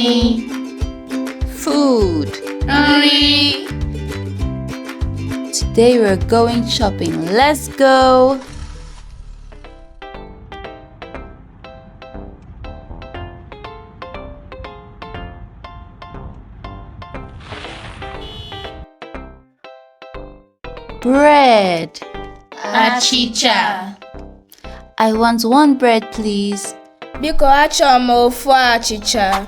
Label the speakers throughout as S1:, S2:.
S1: Anyị.
S2: Food.
S1: Nri.
S2: Today we're going shopping. Let's go! Bread.
S1: Achịcha.
S2: I want one bread, please.
S3: Biko achọrọ m ofu achịcha.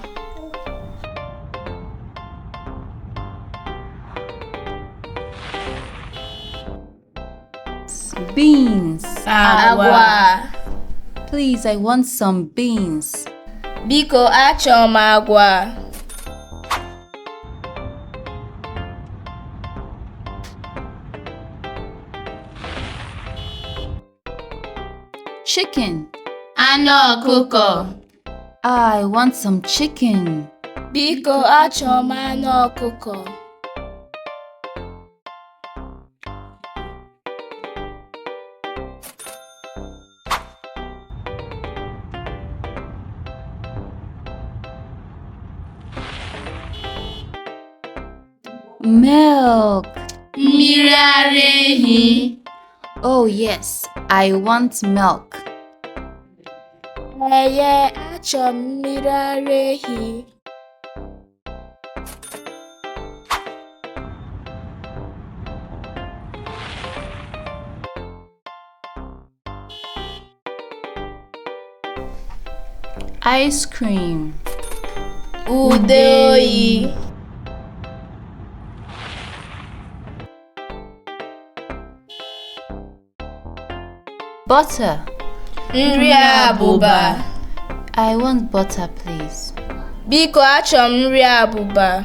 S2: Beans.
S1: Agwa.
S2: Please, I want some beans.
S3: Biko achọrọ m agwa.
S2: Chicken.
S1: Anụ ọkụkọ.
S2: I want some chicken.
S3: Biko achọrọ m anụ ọkụkọ.
S2: Milk.
S1: Mmiri ara ehi.
S2: Oh, yes, I want milk.
S3: Eye, achọrọ m mmiri ara ehi.
S2: Ice cream.
S3: Ude oyi.
S2: Butter.
S3: Nri abụba.
S2: I want butter, please.
S3: Biko achọrọ m nri abụba.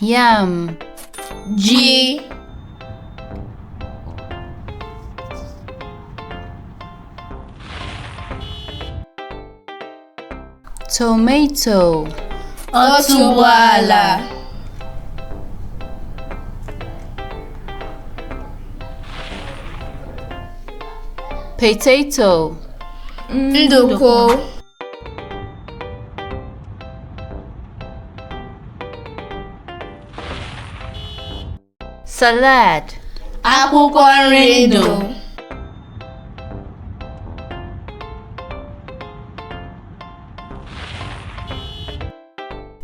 S2: Yam.
S3: Ji.
S2: Tomato.
S3: Otuboala.
S2: Potato.
S3: Nduku.
S2: Salad.
S1: Akwụkwọ nri ndụ.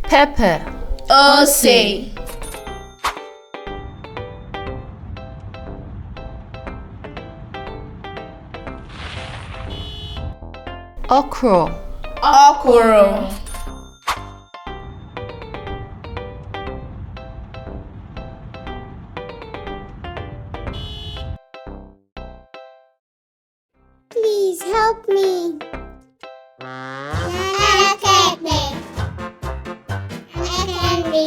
S2: Pepper.
S3: Ose.
S2: Okra.
S3: Ọkwụrụ.
S4: Please help me. Aka ekpe. Aka nri.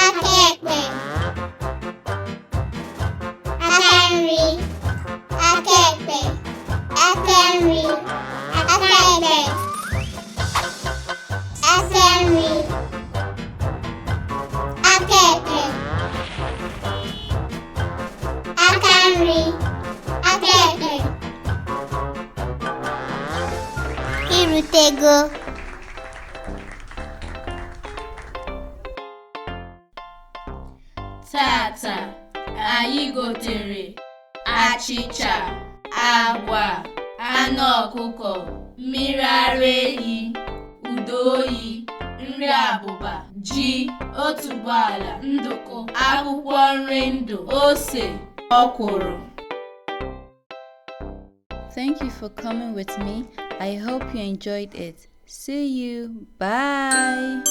S4: Aka ekpe. Aka nri. Aka ekpe. Aka nri. Aka ekpe. Aka nri. Aka ekpe. Aka nri. Aka ekpe. Irutego.
S1: Tata, anyị gotere achịcha, agwa, anụ ọkụkọ, mmiri ara ehi, ude oyi, nri abụba, ji, otuboala, nduku, akwụkwọ nri ndụ, ose, ọkwụrụ.
S2: Thank you for coming with me. I hope you enjoyed it. See you. Bye.